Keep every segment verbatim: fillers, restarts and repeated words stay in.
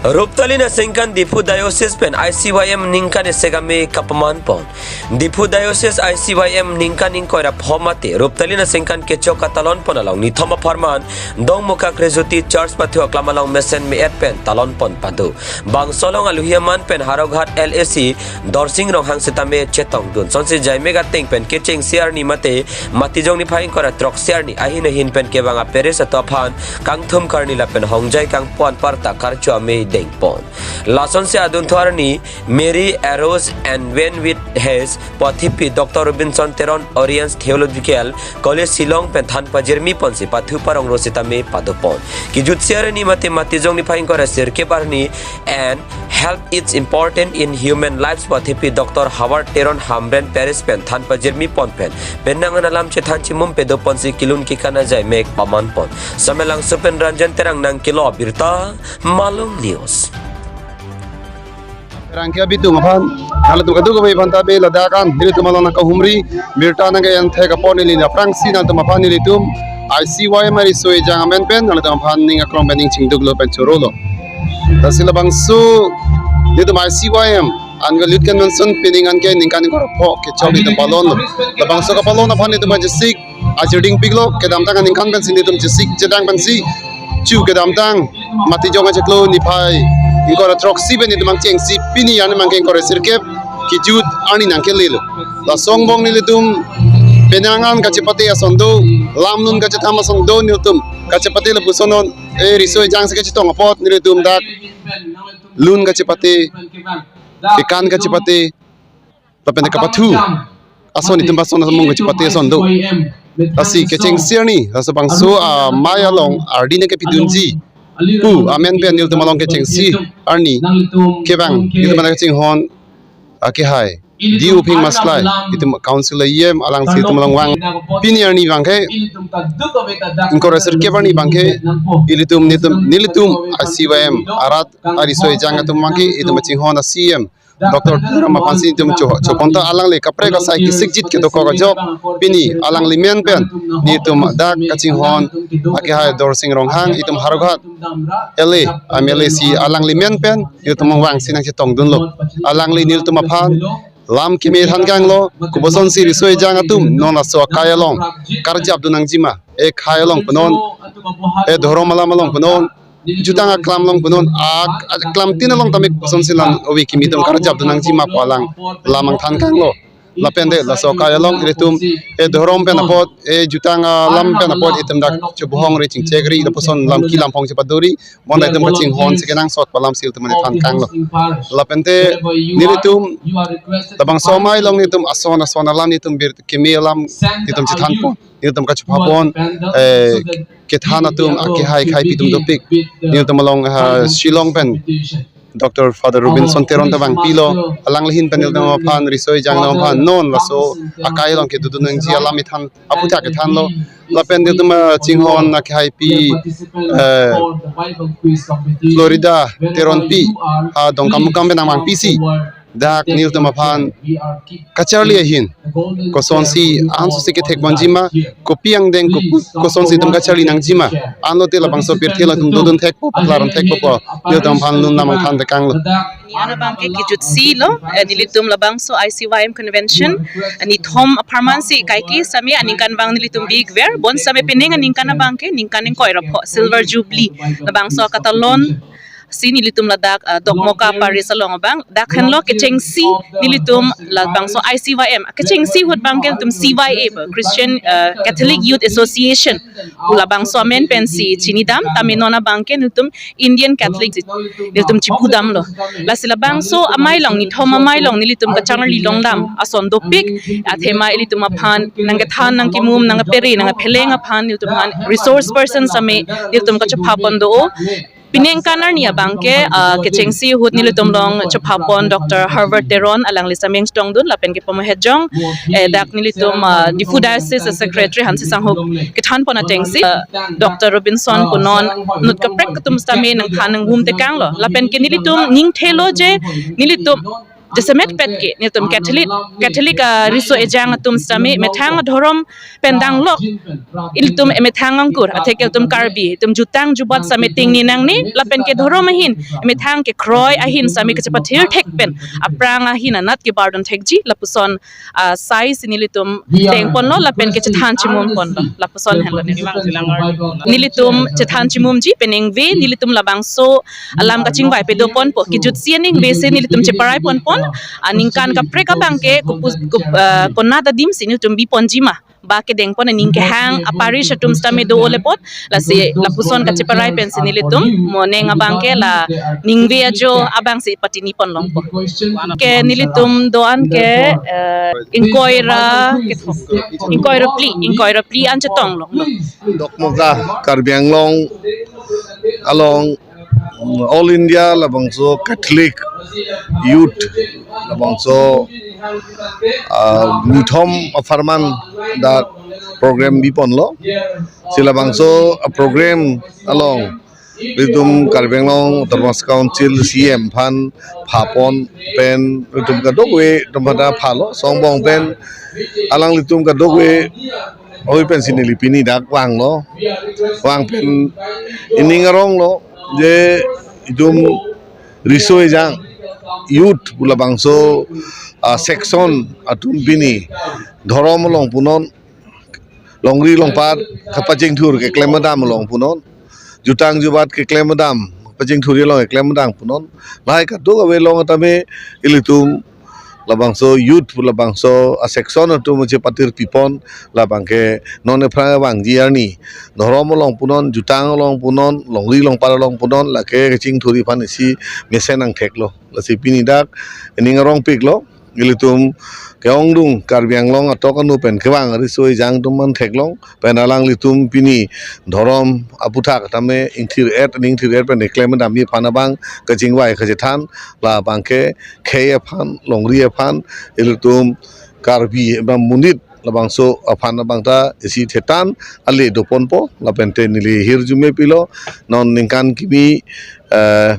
Ruptalin asengkan Diphu Diocese pen I C Y M ningkan isi kami kapaman pon. Diphu Diocese I C Y M ningkan ingkoi ra pho mate Ruptalin asengkan kechok katalon pon along nithom apharman Dongmukak Rejuti Church pathu aklam along mesen me-et pen talon pon pado. Bangso along aluhi aman pen Howraghat L A C Dorsing Ronghang sitame chetongdun. Sonsi jaimek ateng pen kechengsi arni mate Matijong niphai ingkoi ra throksi arni ahin ahin pen kevang a-parish atum aphan kangthum karni lapen hongjai kangpu anparta karcho amei dengpon. Lasonsi adunthu arni Mary arose and went with haste pu athipi Doctor Robinson Teron Oriental Theological College Shillong pen than pajirmi ponsi pathu parong ro sitame padopon. Kijutsi arni mate Matijong niphai ingkoi ra sirkep arni and health is important in human lives pu athipi Doctor Howard Teron Hamren Parish pen than pajirmi pon pen penang an alam chethan chimum pedoponsi kelun kekan ajaimek paman pon. Samelangso pen Ranjan Terang nangkelo abirta Malong News. Terang ke abitung aphan, nanglitum kadokave aphan ta be ladak an nelitum along nangkahumri birta nangke-en thek apot neli aphrangsi nanglitum aphan nelitum I C Y M ariso ejang amen pen nanglitum aphan ning aklong pen ning chingduklo pen chorolo. Lasi labangso nelitum I C Y M Annual Youth Convention pining anke ningkan ingkoi ra pho kechok nelitum palon. Labangso kapalon aphan nelitum ajisik achirding piklo, kedamtang aningkan pensi nelitum jisik jedang pensi chu kedamtang Matijong achiklo niphai ingkoi ra throksi pen nelitum nangchengsi pini arni mangke ingkoi ra sirkep kijut arni nangkelelo. Laso angbong nelitum penang an kachepate ason do, lam lun kachetham ason do nelitum kachepate lapuson non, e riso ejang si kachetong apot nelitum dak lun kachepate, kekan kachepate, lapen kapathu ason itum pason ason mung kachepate ason do. Lasi kechengsi arni, laso bangso amei along ardi nangkepidunji pu amen pen nelitum along kechengsi arni kevang nelitum anak chinghon akehai D U Phing Maslai, itum council E M alangsi itum along vang. Pini arni vang ke ingkoi ra sirkep arni vang ke ilitum nelitum nelitum I C Y M arat ariso ejang atum vang ke itum chinghon a-C E M Doctor Tuliram aphansi itum cho chopon ta alangli kaprek asai kesikjit kedokok ajok pini alangli men pen nelitum dak kachinghon akehai Dorsing Ronghang itum Howraghat L A, M L A si alangli men pen nelitum vangsi nangchetongdunlo. Alangli nelitum aphan lam keme than kanglo, koposonsi riso ejang atum non laso akai along karjapdun nangjima, e khei along punon, e dhorom alam along punon, jutang aklam along punon, ak aklam tin along tame koposonsi lam ove kimi atum karjapdun nangjima pu alang lam nangthan kanglo. Lapen de laso akai along ilitum e dhorom pen apot, e jutang alam pen apot itum dak chebohong ri chingchek ri lapuson lam ki lam phong chepadori, bonta itum kachinghon si kenangsot pu alamsi itum mane than kanglo. Lapen te nelitum labangso amei along nelitum ason ason alam nelitum bir keme alam nelitum chethanpon, nelitum kachepapon, eh, kethan atum akehai khei pi atum dopik. Nelitum along, ah, Shillong pen Doctor Father Robinson Teron ta vangpilo, alangli ahin pen nelitum aphan riso ejang atum aphan non laso akai along kedodun nangji alam ithan aputhak kethanlo. Lapen nelitum, ah, chinghon akehai pi, eh, Florida Teronpi, ah, Dongkamukam pen nangvangpisi dak nelitum aphan kacharli ahin kosonsi ansusi kethek ponjima, kopi angdeng ko kosonsi itum kacharli nangjima, anlote labangso pirthe along itum dodun thekpo, paklaran thekpo pu nelitum aphan lun lam nangthan tekanglo. Pini an abangke kijutsi lo, eh, nelitum labangso I C Y M convention, eh, nithom apharmansi kaike same aningkanvang nelitum big ver, bonsitame pining aningkan abangke ningkan ingkoi ra pho Silver Jubilee labangso akatalon si nelitum ladak, ah, Dokmoka Parish along abang dak henlo kechengsi nelitum labangso I C Y M, kechengsi ahut abangke nelitum C Y A pu, Christian, ah, Catholic Youth Association pu labangso amen pensi chinidam, tame non abangke nelitum Indian Catholic nelitum chipudamlo. Lasi labangso amei along, nithom amei along nelitum kacharli longdam ason dopik, athema ilitum aphan nangkethan nangkimum nangkepere nangkepheleng aphan nelitum aphan resource person same nelitum kachepapon do. Pining aningkan arni abangke, ah, kechengsi ahut nelitum along chepapon Doctor Howard Teron, alangli same chetongdun lapen ke pamohet jong, eh, dak nelitum, ah, Diphu Diocese Secretary Hanse Sangho kethanpon atengsi, ah, Doctor Robinson punon inut kaprek atum sitame nangthan nangvum tekanglo. Lapen ke nelitum ningthelo je nelitum Jasemet pet ke nelitum Catholic, Catholic, ah, riso ejang atum sitame methang adhorom pen danglok ilitum emethang angkur, atheke ilitum Karbi, itum jutang jubat sitame tingni nangne, lapen ke dhorom ahin, emethang kekroi ahin sitame kachepathir thek pen, aphrang ahin anat kebardun thekji, lapuson, ah, sai si nelitum dengponlo, lapen ke chethan chimum ponlo, lapuson henlo neli. Nelitum chethan chimumji, peningve nelitum labangso alam kachingvai pedoponpo, kejutsi aningve si nelitum cheparai ponpon, aningkan kaprek abang ke kupus-, kup-, ah, konat adim si nelitum biponji ma, ba kedengpon aning kehang aparish atum sitame do ole pon, lasi lapuson kacheparai pensi nelitum moning abang ke la ningve ajo abang si patini ponlongpo. Ke nelitum do-an ke, eh, ingkoi ra kethom, ingkoi ra phli, ingkoi ra phli an chetong longlo. Dokmoka Karbi Anglong along, mm, All India labangso Catholic Youth labangso, ah, nithom apharman dak program biponlo. Si labangso, ah, program along ilitum Karbi Anglong Autonomous Council C E M aphan phapon pen ilitum kadokave atum aphan ta phalo, songbong pen alanglitum kadokave oi pensi neli pini dak vanglo. Vang pen ining aronglo je itum riso ejang youth pu labangso, ah, section atum pini dhorom along punon, longri longpat kapachingthur keklem adam along punon, jutang jubat keklem adam, pachingthur along keklem adam punon, lahai kadokave along tame ilitum labangso youth pu labangso a-section atum chepathir pipon, labang ke non ephrang vangji arni dhorom along punon, jutang along punon, longri longpat along punon, lake kachingthur aphan isi mesen nangtheklo. Lasi pini dak ining arongpiklo, ilitum ke-ongdung Karbi Anglong atok anu pen kevang riso ejang atum aphan theklong, pen alanglitum pini dhorom aputhak tame ingthir-et, ingthir-et pen keklem damji aphan abang kachingvai kachethan, labang ke khei aphan, longri aphan, ilitum Karbi abang monit labangso aphan abang ta isi thetan ale doponpo, lapen te neli hirjume pilo, non ningkan kimi, eh,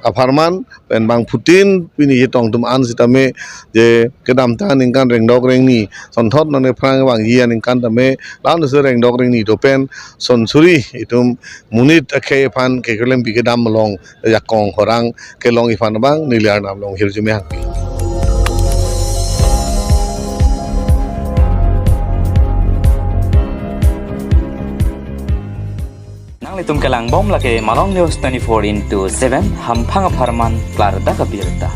apharman pen bangphutin pini chetong atum an sitame je kedamtang aningkan rengdok rengni, sonthot non ephrang vangji aningkan tame, la-an si rengdok rengni do pen sonsuri itum monit akhei aphan keklem pi kedam along jakong horang kelongji aphan abang neli arnam along hirjume hangpi. Nanglitum kelangbom lake Malong News twenty-four into seven, hamphang apharman klardak abirta.